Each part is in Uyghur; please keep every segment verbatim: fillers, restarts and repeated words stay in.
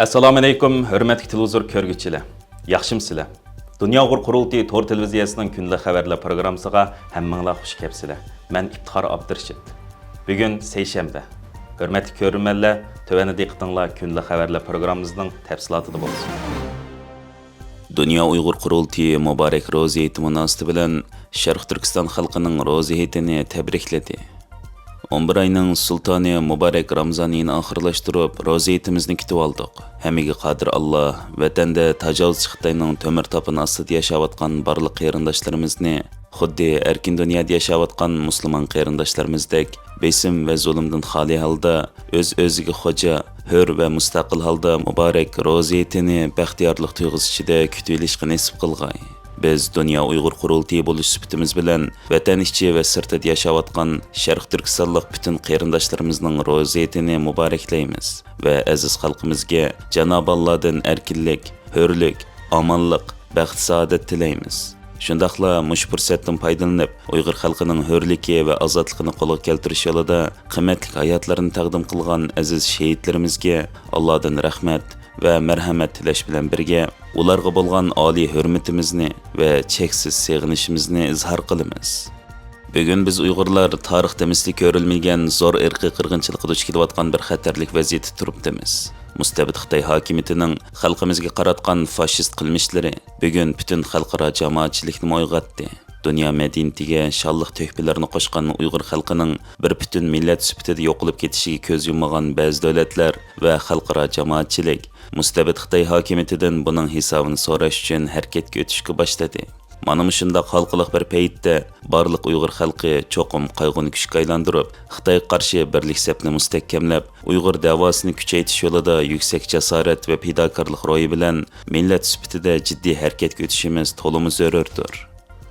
ئەسسالامۇئەلەيكۇم، ھۆرمەتلىك تېلېۋىزور كۆرگۈچىلەر. ياخشىمۇسىلەر؟ دۇنيا ئۇيغۇر قۇرۇلتىيى تور تېلېۋىزىيەسىنىڭ كۈندىلىك خەۋەرلەر پروگراممىسىغا ھەممىڭلار خۇش كەپسىلەر. مەن ئىپتىخار ئابدۇرېشىت. بۈگۈن سەيشەنبە. ھۆرمەتلىك كۆرۈرمەنلەر، تۆۋەندە دىققىتىڭلار كۈندىلىك خەۋەرلەر پروگراممىمىزنىڭ تەپسىلاتىدا بولسۇن. دۇنيا ئۇيغۇر قۇرۇلتىيى مۇبارەك روزا ھېيتى مۇناسىۋىتى بىلەن شەرقىي تۈركىستان خەلقىنىڭ روزا ھېيتىنى تەبرىكلىدى. ئون بىر ئاينىڭ سۇلتانى مۇبارەك رامزان ئېيىنى ئاخىرلاشتۇرۇپ، روزا ھېيتىمىزنى كۈتۈۋالدۇق. ھەممىگە قادىر ئاللا ۋەتەندە تاجاۋۇزچى خىتاينىڭ تۆمۈر تاپىنى ئاستىدا ياشاۋاتقان بارلىق قېرىنداشلىرىمىزنى خۇددى ئەركىن دۇنيادا ياشاۋاتقان مۇسۇلمان قېرىنداشلىرىمىزدەك بېسىم ۋە زۇلۇمدىن خالىي ھالدا، ئۆز-ئۆزىگە خوجا، ھۆر ۋە مۇستەقىل ھالدا مۇبارەك روزا ھېيتىنى بەختىيارلىق تۇيغۇسى ئىچىدە كۈتۈۋېلىشقا نېسىپ قىلغاي. بىز دۇنيا ئۇيغۇر قۇرۇلتىيى بولۇش سۈپىتىمىز بىلەن ۋەتەن ئىچى ۋە سىرتىدا ياشاۋاتقان شەرقىي تۈركىستانلىق پۈتۈن قېرىنداشلىرىمىزنىڭ روزا ھېيتىنى مۇبارەكلەيمىز ۋە ئەزىز خەلقىمىزگە جانابى ئاللادىن ئەركىنلىك، ھۆرلۈك، ئامانلىق، بەخت-سائادەت تىلەيمىز. شۇنداقلا مۇشۇ پۇرسەتتىن پايدىلىنىپ، ئۇيغۇر خەلقىنىڭ ھۆرلۈكى ۋە ئازادلىقىنى قولغا كەلتۈرۈش يولىدا قىممەتلىك ھاياتلىرىنى تەقدىم قىلغان ئەزىز شېھىتلىرىمىزگە ئاللادىن رەھمەت ۋە مەرھەمەت تىلەش بىلەن بىرگە، ئۇلارغا بولغان ئالىي ھۆرمىتىمىزنى ۋە چەكسىز سېغىنىشىمىزنى ئىزھار قىلىمىز. بۈگۈن بىز ئۇيغۇرلار تارىختا مىسلى كۆرۈلمىگەن زور ئىرقىي قىرغىنچىلىققا دۇچ كېلىۋاتقان بىر خەتەرلىك ۋەزىيەتتە تۇرۇپتىمىز. مۇستەبىت خىتاي ھاكىمىيىتىنىڭ خەلقىمىزگە قاراتقان فاشىست قىلمىشلىرى بۈگۈن پۈتۈن خەلقئارا جامائەتچىلىكنىمۇ ئويغاتتى. دۇنيا مەدەنىيىتىگە شانلىق تۆھپىلەرنى قوشقان ئۇيغۇر خەلقىنىڭ بىر پۈتۈن مىللەت سۈپىتىدە يوقىلىپ كېتىشىگە كۆز يۇممىغان بەزى دۆلەتلەر ۋە خەلقئارا جامائەتچىلىك مۇستەبىت خىتاي ھاكىمىيىتىدىن بۇنىڭ ھېسابىنى سوراش ئۈچۈن ھەرىكەتكە ئۆتۈشكە باشلىدى. مانا مۇشۇنداق ھالقىلىق بىر پەيتتە بارلىق ئۇيغۇر خەلقى چوقۇم قايغۇنى كۈچكە ئايلاندۇرۇپ، خىتايغا قارشى بىرلىك سەپنى مۇستەھكەملەپ، ئۇيغۇر دەۋاسىنى كۈچەيتىش يولىدا يۈكسەك جاسارەت ۋە پىداكارلىق روھى بىلەن مىللەت سۈپىتىدە جىددىي ھەرىكەتكە ئۆتۈشىمىز تولىمۇ زۆرۈردۇر.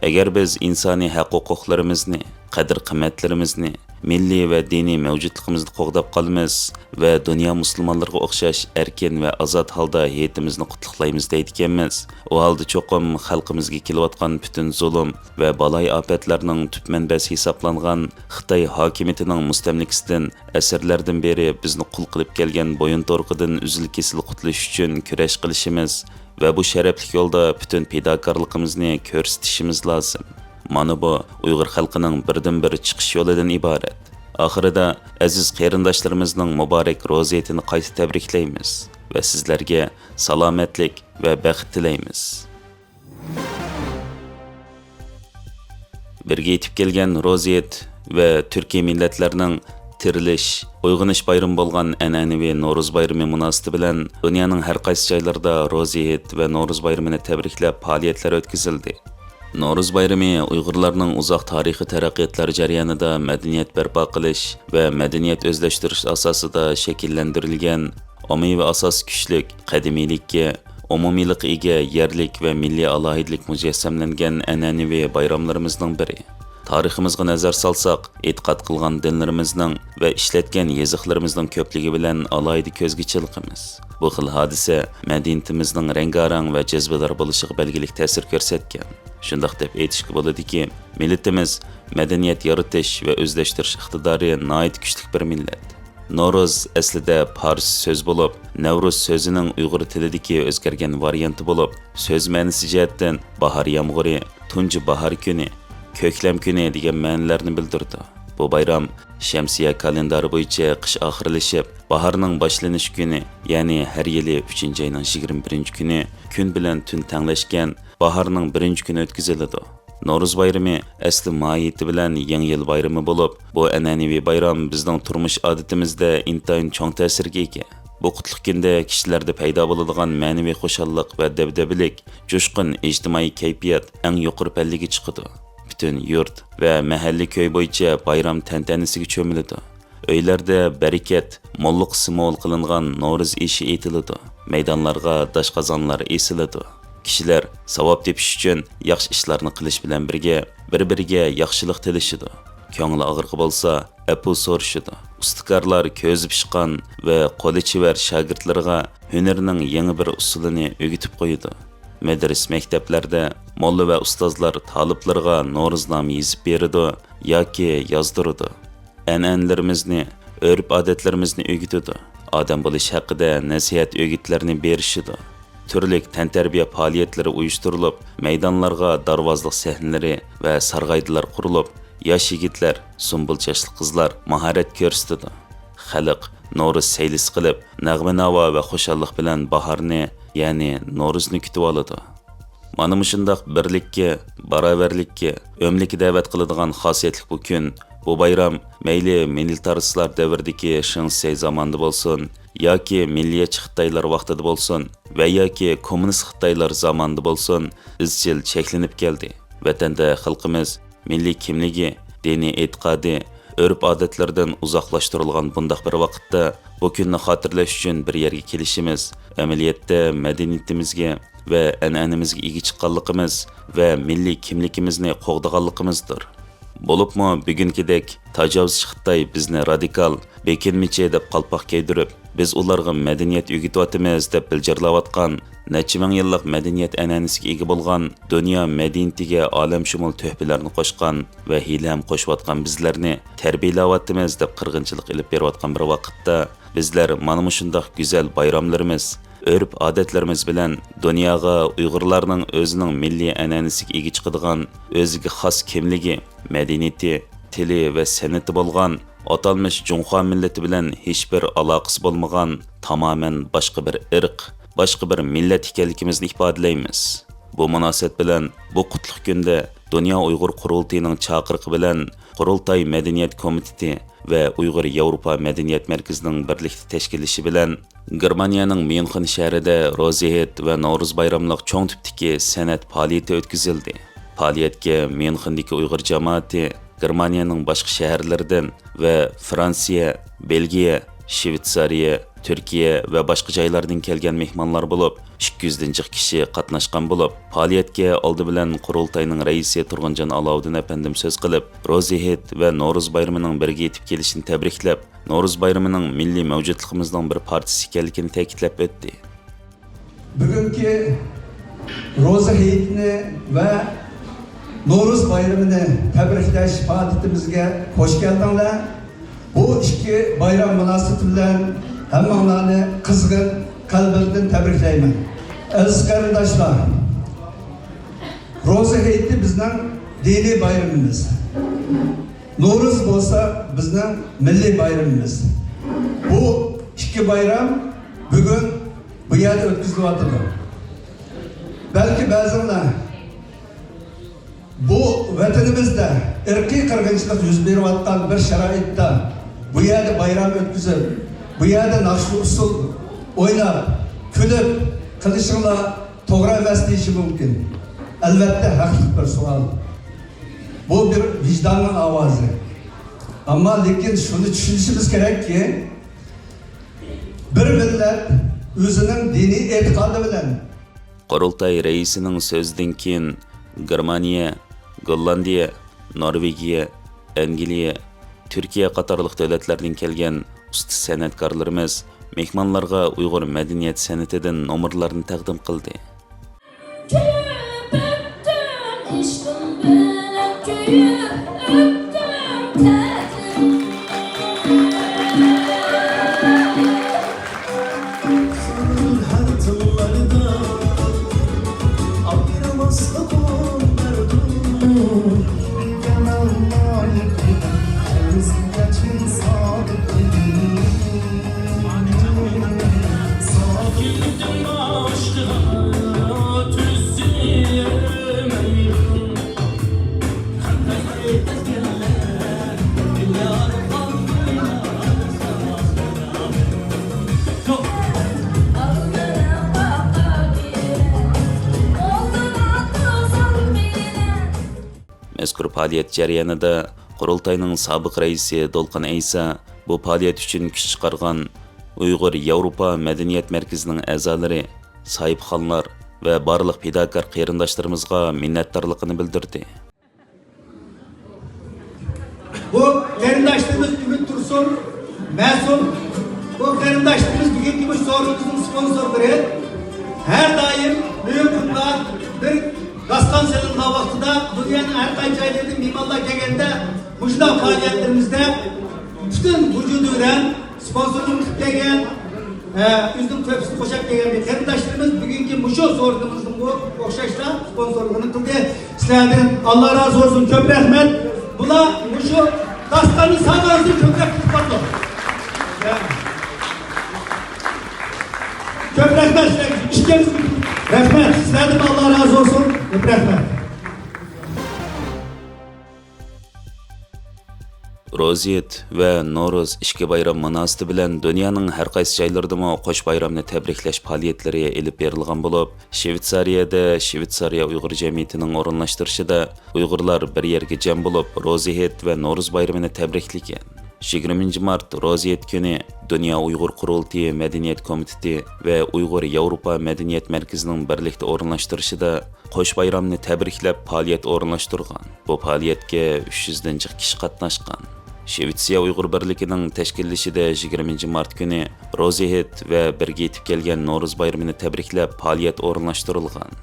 ئەگەر بىز ئىنسانىي ھەق-ھوقۇقلىرىمىزنى، قەدىر-قىممەتلىرىمىزنى، مىللىي ۋە دىنىي مەۋجۇتلۇقىمىزنى قوغداپ قالىمىز ۋە دۇنيا مۇسۇلمانلىرىغا ئوخشاش ئەركىن ۋە ئازاد ھالدا ھېيتىمىزنى قۇتلۇقلايمىز دەيدىكەنمىز، ئۇ ھالدا چوقۇم خەلقىمىزگە كېلىۋاتقان پۈتۈن زۇلۇم ۋە بالايىئاپەتلەرنىڭ تۈپ مەنبەسى ھېسابلانغان خىتاي ھاكىمىيىتىنىڭ مۇستەملىكىسىدىن ئەسىرلەردىن بېرى بىزنى قۇل قىلىپ كەلگەن بويۇنتۇرۇقىدىن ئۈزۈل-كېسىل قۇتۇلۇش ئۈچۈن كۈرەش قىلىشىمىز ۋە بۇ شەرەپلىك يولدا پۈتۈن پىداكارلىقىمىزنى كۆرسىتىشىمىز لازىم. مانا بۇ ئۇيغۇر خەلقىنىڭ بىردىنبىر چىقىش يولىدىن ئىبارەت. ئاخىرىدا ئەزىز قېرىنداشلىرىمىزنىڭ مۇبارەك روزا ھېيتىنى قايتا تەبرىكلەيمىز ۋە سىزلەرگە سالامەتلىك ۋە بەخت تىلەيمىز. بىرگە يېتىپ كەلگەن روزا ھېيت ۋە تۈركىي مىللەتلەرنىڭ تىرىلىش، ئويغىنىش بايرىمى بولغان ئەنئەنىۋى نورۇز بايرىمى مۇناسىۋىتى بىلەن دۇنيانىڭ ھەر قايسى جايلىرىدا روزا ھېيت ۋە نورۇز بايرىمىنى تەبرىكلەپ پائالىيەتلەر ئۆتكۈزۈلدى. نورۇز بايرىمى ئۇيغۇرلارنىڭ ئۇزاق تارىخىي تەرەققىياتلار جەريانىدا مەدەنىيەت بەرپا قىلىش ۋە مەدەنىيەت ئۆزلەشتۈرۈش ئاساسىدا شەكىللەندۈرۈلگەن ئاممىۋى ئاساسى كۈچلۈك، قەدىمىيلىككە، ئومۇمىيلىققا ئىگە يەرلىك ۋە مىللىي ئالاھىدىلىك مۇجەسسەملەنگەن ئەنئەنىۋى بايراملىرىمىزنىڭ بىرى. تارىخىمىزغا نەزەر سالساق، ئېتىقاد قىلغان دىنلىرىمىزنىڭ ۋە ئىشلەتكەن يېزىقلىرىمىزنىڭ كۆپلۈكى بىلەن ئالاھىدە كۆزگە چېلىقىمىز. بۇ خىل ھادىسە مەدەنىيىتىمىزنىڭ رەڭگارەڭ ۋە جەزبىدار بولۇشىغا بەلگىلىك تەسىر كۆرسەتكەن. شۇنداق دەپ ئېيتىشقا بولىدۇكى، مىللىتىمىز مەدەنىيەت يارىتىش ۋە ئۆزلەشتۈرۈش ئىقتىدارى ناھايىتى كۈچلۈك بىر مىللەت. نورۇز ئەسلىدە پارس سۆز بولۇپ، نەۋرۇز سۆزىنىڭ ئۇيغۇر تىلىدىكى ئۆزگەرگەن ۋارىيانتى بولۇپ، سۆز مەنىسى جەھەتتىن باھار يامغۇرى، تۇنجى باھار كۈنى، كۆكلەم كۈنى دېگەن مەنىلەرنى بىلدۈرىدۇ. بۇ بايرام شەمسىيە كالېندارى بويىچە قىش ئاخىرلىشىپ، باھارنىڭ باشلىنىش كۈنى، يەنى ھەر يىلى ئۈچىنچى ئاينىڭ يىگىرمە بىرىنچى كۈنى كۈن بىلەن تۈن تەڭلەشكەن باھارنىڭ بىرىنچى كۈنى ئۆتكۈزۈلىدۇ. نورۇز بايرىمى ئەسلى ماھىيىتى بىلەن يېڭى يىل بايرىمى بولۇپ، بۇ ئەنئەنىۋى بايرام بىزنىڭ تۇرمۇش ئادىتىمىزدە ئىنتايىن چوڭ تەسىرگە ئىگە. بۇ قۇتلۇق كۈندە كىشىلەردە پەيدا بولىدىغان مەنىۋى خۇشاللىق ۋە دەبدەبىلىك، جۇشقۇن ئىجتىمائىي كەيپىيات ئەڭ يۇقىرى پەللىگە چىقىدۇ. پۈتۈن يۇرت ۋە مەھەللە كۆي بويىچە بايرام تەنتەنىسىگە چۆمۈلىدۇ. ئۆيلەردە بەرىكەت، موللۇق سىمۋول قىلىنغان نورۇز ئېشى ئېتىلىدۇ. مەيدانلارغا داشقازانلار ئېسىلىدۇ. كىشىلەر ساۋاب تېپىش ئۈچۈن ياخشى ئىشلارنى قىلىش بىلەن بىرگە، بىر-بىرىگە ياخشىلىق تىلىشىدۇ. كۆڭلى ئاغرىقى بولسا، ئەپۇ سورىشىدۇ. ئۇستىكارلار كۆزى پىشقان ۋە قولى چېۋەر شاگىرتلىرىغا ھۈنىرىنىڭ يېڭى بىر ئۇسۇلىنى ئۆگىتىپ قويىدۇ. مەدرىسە، مەكتەپلەردە موللا ۋە ئۇستازلار تالىپلىرىغا نورۇزنامە يېزىپ بېرىدۇ ياكى يازدۇرىدۇ. ئەنئەنىلىرىمىزنى، ئۆرپ-ئادەتلىرىمىزنى ئۆگىتىدۇ. ئادەم بولۇش ھەققىدە نەسىھەت ئۆگىتىلەرنى بېرىشىدۇ. تۈرلۈك تەنتەربىيە پائالىيەتلىرى ئۇيۇشتۇرۇلۇپ، مەيدانلارغا دارۋازلىق سەھنىلىرى ۋە سارغايدىلار قۇرۇلۇپ، ياش يىگىتلەر، سۇمبۇل چاچلىق قىزلار ماھارەت كۆرسىتىدۇ. خەلق نورۇز سەيلىسى قىلىپ، نەغمە-ناۋا ۋە خۇشاللىق بىلەن باھارنى، يەنى نورۇزنى كۈتۈۋالىدۇ. مانا مۇشۇنداق بىرلىككە، باراۋەرلىككە، ئۆملۈككە دەۋەت قىلىدىغان خاسىيەتلىك بۇ كۈن، بۇ بايرام مەيلى مىلىتارىستلار دەۋرىدىكى شېڭ شىسەي زامانىدا بولسۇن، ياكى مىللىيەتچى خىتايلار ۋاقتىدا بولسۇن ۋە ياكى كوممۇنىست خىتايلار زامانىدا بولسۇن، ئىزچىل چەكلىنىپ كەلدى. ۋەتەندە خەلقىمىز مىللىي كىملىكى، دىنىي ئېتىقادى، ئۆرپ-ئادەتلىرىدىن ئۇزاقلاشتۇرۇلغان بۇنداق بىر ۋاقىتتا، بۇ كۈننى خاتىرىلەش ئۈچۈن بىر يەرگە كېلىشىمىز، ئەمەلىيەتتە مەدەنىيىتىمىزگە ۋە ئەنئەنىمىزگە ئىگە چىققانلىقىمىز ۋە مىللىي كىملىكىمىزنى قوغدىغانلىقىمىزدۇر. بولۇپمۇ بۈگۈنكىدەك تاجاۋۇزچى خىتاي بىزنى رادىكال، بېكىنمىچى دەپ قالپاق كىيدۈرۈپ، بىز ئۇلارغا مەدەنىيەت ئۆگىتىۋاتىمىز دەپ بىلجىرلاۋاتقان، نەچچە مىڭ يىللىق مەدەنىيەت ئەنئەنىسىگە ئىگە بولغان، دۇنيا مەدەنىيىتىگە ئالەمشۇمۇل تۆھپىلەرنى قوشقان ۋە ھېلىھەم قوشۇۋاتقان بىزلەرنى تەربىيەلەۋاتىمىز دەپ قىرغىنچىلىق ئېلىپ بېرىۋاتقان بىر ۋاقىتتا، بىزلەر مانا مۇشۇنداق گۈزەل بايراملىرىمىز، ئۆرپ-ئادەتلىرىمىز بىلەن دۇنياغا ئۇيغۇرلارنىڭ ئۆزىنىڭ مىللىي ئەنئەنىسىگە ئىگە چىقىدىغان، ئۆزىگە خاس كىملىكى، مەدەنىيىتى، تىلى ۋە سەنئىتى بولغان، ئاتالمىش جۇڭخۇا مىللىتى بىلەن ھېچبىر ئالاقىسى بولمىغان تامامەن باشقا بىر ئىرق، باشقا بىر مىللەت ئىكەنلىكىمىزنى ئىپادىلەيمىز. بۇ مۇناسىۋەت بىلەن بۇ قۇتلۇق كۈندە دۇنيا ئۇيغۇر قۇرۇلتىيىنىڭ چاقىرىقى بىلەن قۇرۇلتاي مەدەنىيەت كومىتېتى ۋە ئۇيغۇر ياۋروپا مەدەنىيەت مەركىزىنىڭ بىرلىكتە تەشكىللىشى بىلەن گېرمانىيەنىڭ ميۇنخېن شەھىرىدە روزى ھېيت ۋە نورۇز بايراملىق چوڭ تىپتىكى سەنئەت پائالىيىتى ئۆتكۈزۈلدى. پائالىيەتكە ميۇنخېندىكى ئۇيغۇر جامائىتى، گېرمانىيەنىڭ باشقا شەھەرلىرىدىن ۋە فرانسىيە، بېلگىيە، شىۋېتسارىيە، تۈركىيە ۋە باشقا جايلاردىن كەلگەن مېھمانلار بولۇپ، ئىككى يۈزدىن جىق كىشى قاتناشقان بولۇپ، پائالىيەتكە ئالدى بىلەن قۇرۇلتاينىڭ رەئىسى تۇرغۇنجان ئالاۋۇدىن ئەپەندىم سۆز قىلىپ، روزى ھېيت ۋە نورۇز بايرىمىنىڭ بىرگە يېتىپ كېلىشىنى تەبرىكلەپ، نورۇز بايرىمىنىڭ مىللىي مەۋجۇتلۇقىمىزنىڭ بىر پارچىسى ئىكەنلىكىنى تەكىتلەپ ئۆتتى. بۈگۈنكى روزا ھېيتنى ۋە نورۇز بايرىمىنى تەبرىكلەش پائالىيىتىمىزگە خوش كەلدىڭلار. بۇ ئىككى بايرام مۇناسىۋىتى بىلەن ھەممىڭلارنى قىزغىن قەلبىمدىن تەبرىكلەيمەن. ئەزىز قېرىنداشلار، روزا ھېيتى بىزنىڭ دىنىي بايرىمىمىز. نورۇز بولسا بىزنىڭ مىللىي بايرىمىمىز. بۇ ئىككى بايرام بۈگۈن بۇ يەردە ئۆتكۈزۈلۈۋاتىدۇ. بەلكى بەزىڭلار بۇ ۋەتىنىمىزدە ئىرقىي قىرغىنچىلىق يۈز بېرىۋاتقان بىر شارائىتتا بۇ يەردە بايرام ئۆتكۈزۈپ، بۇ يەردە ناخشا-ئۇسسۇل ئويناپ، كۈلۈپ قېلىشىڭلار توغرا ئەمەس دېيىشى مۇمكىن. ئەلۋەتتە، ھەقلىق بىر سوئال. بۇ بىر ۋىجداننىڭ ئاۋازى. ئەمما لېكىن شۇنى چۈشىنىشىمىز كېرەككى، بىر مىللەت ئۆزىنىڭ دىنىي ئېتىقادى بىلەن. قۇرۇلتاي رەئىسىنىڭ سۆزىدىن كېيىن، گېرمانىيە، گوللاندىيە، نورۋېگىيە، ئەنگلىيە، تۈركىيە قاتارلىق دۆلەتلەردىن كەلگەن ئۇستا سەنئەتكارلىرىمىز مېھمانلارغا ئۇيغۇر مەدەنىيەت سەنئىتىدىن نومۇرلارنى تەقدىم قىلدى. كۆيۈپ ئۆتتۈم، ئىشقىم بىلەن كۆيۈپ ئۆتتۈم تەتۈر. ھەر تىللاردا ئايرىماسلىق دەردىم. مەزكۇر پائالىيەت جەريانىدا قۇرۇلتاينىڭ سابىق رەئىسى دولقۇن ئەيسا بۇ پائالىيەت ئۈچۈن كۈچ چىقارغان ئۇيغۇر ياۋروپا مەدەنىيەت مەركىزىنىڭ ئەزالىرى، ساھىبخانلار ۋە بارلىق پىداكار قېرىنداشلىرىمىزغا مىننەتدارلىقىنى بىلدۈردى. بۇ قېرىنداشلىرىمىز ئۈمىد تۇرسۇن، مەسۇم. بۇ قېرىنداشلىرىمىز بۈگۈنكى بۇ سورۇنىمىزنىڭ سپونسورلىرى. ھەر دائىم مۇھىم كۈنلەر بىر داستان سېلىنغان ۋاقتىدا دۇنيانىڭ ھەر قايسى جايلىرىدىن مېھمانلار كەلگەندە مۇشۇنداق پائالىيەتلىرىمىزدە پۈتۈن ۋۇجۇدى بىلەن سپونسورلۇق قىلىپ كەلگەن ھە، ئۆزىنىڭ تۆھپىسىنى قوشاپ كەلگەن قېرىنداشلىرىمىز بۈگۈنكى مۇشۇ سورۇنىمىزنىڭمۇ ئوخشاشلا سپونسورلۇقىنى قىلدى. سىلەردىن ئاللا رازى بولسۇن، كۆپ رەھمەت. بۇلار مۇشۇ داستاننى سانىغانسېرى كۆپرەك كېتىپ قالىدۇ. كۆپ رەھمەت سىلەرگە. ئىككىمىز رەھمەت. سىلەردىن ئاللا رازى بولسۇن. كۆپ رەھمەت. روزى ھېيت ۋە نورۇز ئىككى بايرام مۇناسىۋىتى بىلەن دۇنيانىڭ ھەر قايسى جايلىرىدىمۇ قوش بايرامنى تەبرىكلەش پائالىيەتلىرى ئېلىپ بېرىلغان بولۇپ، شىۋېتسارىيەدە شىۋېتسارىيە ئۇيغۇر جەمئىيىتىنىڭ ئورۇنلاشتۇرۇشىدا ئۇيغۇرلار بىر يەرگە جەم بولۇپ، روزى ھېيت ۋە نورۇز بايرىمىنى تەبرىكلىگەن. يىگىرمىنچى مارت روزى ھېيت كۈنى دۇنيا ئۇيغۇر قۇرۇلتىيى مەدەنىيەت كومىتېتى ۋە ئۇيغۇر ياۋروپا مەدەنىيەت مەركىزىنىڭ بىرلىكتە ئورۇنلاشتۇرۇشىدا قوش بايرامنى تەبرىكلەپ پائالىيەت ئورۇنلاشتۇرغان. بۇ پائالىيەتكە ئۈچ يۈزدىن جىق كىشى قاتناشقان. شىۋېتسىيە ئۇيغۇر بىرلىكىنىڭ تەشكىللىشىدە يىگىرمىنچى مارت كۈنى روزى ھېيت ۋە بىرگە يېتىپ كەلگەن نورۇز بايرىمىنى تەبرىكلەپ پائالىيەت ئورۇنلاشتۇرۇلغان.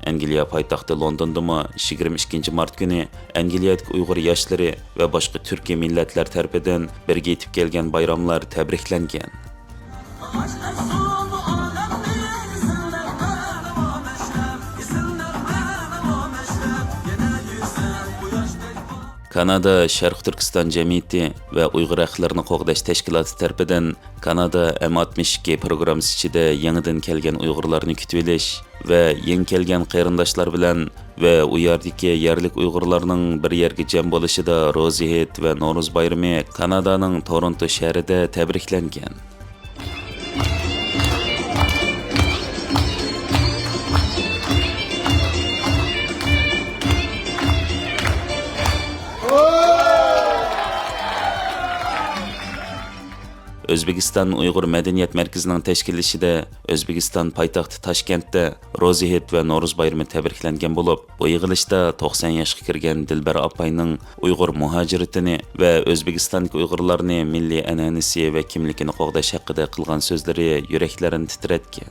ئەنگلىيە پايتەختى لوندوندىمۇ يىگىرمە ئىككىنچى مارت كۈنى ئەنگلىيەدىكى ئۇيغۇر ياشلىرى ۋە باشقا تۈركىي مىللەتلەر تەرىپىدىن بىرگە يېتىپ كەلگەن بايراملار تەبرىكلەنگەن. كانادا شەرقىي تۈركىستان جەمئىيىتى ۋە ئۇيغۇر ھەقلىرىنى قوغداش تەشكىلاتى تەرىپىدىن كانادا ئېم ئاتمىش ئىككى پروگراممىسى ئىچىدە يېڭىدىن كەلگەن ئۇيغۇرلارنى كۈتۈۋېلىش ۋە يېڭى كەلگەن قېرىنداشلار بىلەن ۋە ئۇ يەردىكى يەرلىك ئۇيغۇرلارنىڭ بىر يەرگە جەم بولۇشىدا روزى ھېيت ۋە نورۇز بايرىمى كانادانىڭ تورونتو شەھىرىدە تەبرىكلەنگەن. ئۆزبېكىستان ئۇيغۇر مەدەنىيەت مەركىزىنىڭ تەشكىللىشىدە ئۆزبېكىستان پايتەختى تاشكەنتتە روزى ھېيت ۋە نورۇز بايرىمى تەبرىكلەنگەن بولۇپ، بۇ يىغىلىشتا توقسان ياشقا كىرگەن دىلبەر ئاپاينىڭ ئۇيغۇر مۇھاجىرىتىنى ۋە ئۆزبېكىستاندىكى ئۇيغۇرلارنى مىللىي ئەنئەنىسى ۋە كىملىكىنى قوغداش ھەققىدە قىلغان سۆزلىرى يۈرەكلەرنى تىترەتكەن.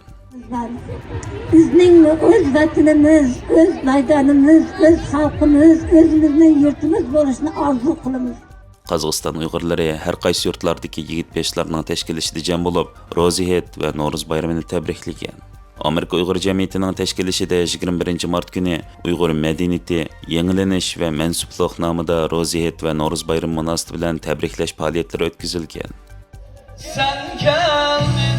بىزنىڭ ئۆز ۋەتىنىمىز، ئۆز مەيدانىمىز، ئۆز خەلقىمىز، ئۆزىمىزنىڭ يۇرتىمىز بولۇشىنى ئارزۇ قىلىمىز. قازاقىستان ئۇيغۇرلىرى ھەر قايسى يۇرتلاردىكى يىگىت بېشىلارنىڭ تەشكىللىشىدە جەم بولۇپ، روزى ھېيت ۋە نورۇز بايرىمىنى تەبرىكلىگەن. ئامېرىكا ئۇيغۇر جەمئىيىتىنىڭ تەشكىللىشىدە يىگىرمە بىرىنچى مارت كۈنى ئۇيغۇر مەدەنىيىتى، يېڭىلىنىش ۋە مەنسۇپلۇق نامىدا روزى ھېيت ۋە نورۇز بايرىمى مۇناسىۋىتى بىلەن تەبرىكلەش پائالىيەتلىرى ئۆتكۈزۈلگەن. سەن كەلمىدىڭ.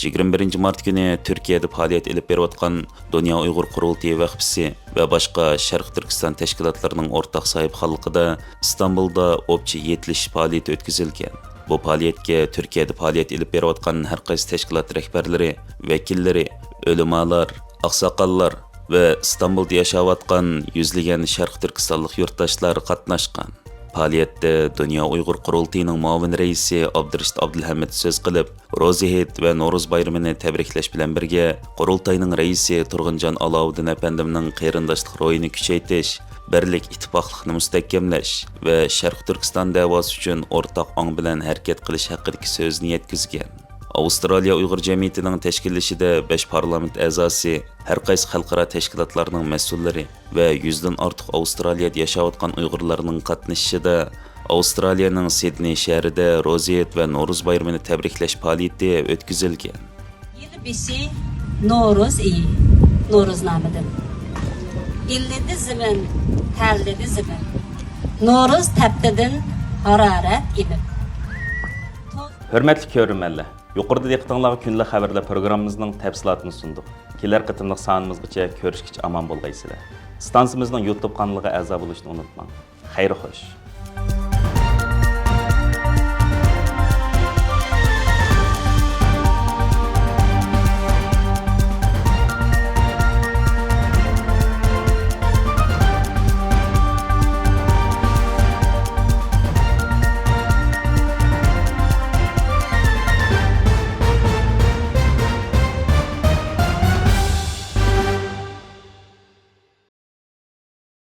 يىگىرمە بىرىنچى مارت كۈنى تۈركىيەدە پائالىيەت ئېلىپ بېرىۋاتقان دۇنيا ئۇيغۇر قۇرۇلتىيى ۋەخپىسى ۋە باشقا شەرقىي تۈركىستان تەشكىلاتلىرىنىڭ ئورتاق ساھىبخانلىقىدا ئىستانبۇلدا ئوپچە يېتىلىش پائالىيىتى ئۆتكۈزۈلگەن. بۇ پائالىيەتكە تۈركىيەدە پائالىيەت ئېلىپ بېرىۋاتقان ھەر قايسى تەشكىلات رەھبەرلىرى، ۋەكىللىرى، ئۆلىمالار، ئاقساقاللار ۋە ئىستانبۇلدا ياشاۋاتقان يۈزلىگەن شەرقىي تۈركىستانلىق يۇرتداشلار قاتناشقان. پائالىيەتتە دۇنيا ئۇيغۇر قۇرۇلتىيىنىڭ مۇئاۋىن رەئىسى ئابدۇرېشىت ئابدۇلھەمىد سۆز قىلىپ، روزى ھېيت ۋە نورۇز بايرىمىنى تەبرىكلەش بىلەن بىرگە، قۇرۇلتاينىڭ رەئىسى تۇرغۇنجان ئالاۋۇددىن ئەپەندىمنىڭ قېرىنداشلىق روھىنى كۈچەيتىش، بىرلىك، ئىتتىپاقلىقنى مۇستەھكەملەش ۋە شەرقىي تۈركىستان دەۋاسى ئۈچۈن ئورتاق ئاڭ بىلەن ھەرىكەت قىلىش ھەققىدىكى سۆزىنى يەتكۈزگەن. ئاۋسترالىيە ئۇيغۇر جەمئىيىتىنىڭ تەشكىللىشىدە بەش پارلامېنت ئەزاسى، ھەر قايسى خەلقئارا تەشكىلاتلارنىڭ مەسئۇللىرى ۋە يۈزدىن ئارتۇق ئاۋسترالىيەدە ياشاۋاتقان ئۇيغۇرلارنىڭ قاتنىشىشىدا ئاۋسترالىيەنىڭ سىدنېي شەھىرىدە روزى ھېيت ۋە نورۇز بايرىمىنى تەبرىكلەش پائالىيىتى ئۆتكۈزۈلگەن. يىل بېشى، نورۇز ئېيى، نورۇزنامىدىن. ئىللىدى زېمىن، تەرلىدى زېمىن. نورۇز تەپتىدىن ھارارەت ئېلىپ. ھۆرمەتلىك كۆرۈرمەنلەر! يۇقىرىدا دىققىتىڭلارغا كۈندىلىك خەۋەرلەر پروگراممىمىزنىڭ تەپسىلاتىنى سۇندۇق. كېلەر قېتىملىق سانىمىزغىچە كۆرۈشكىچە ئامان بولغايسىلەر. ئىستانسىمىزنىڭ يۇتۇب قانىلىغا ئەزا بولۇشنى ئۇنتۇماڭ. خەير خوش!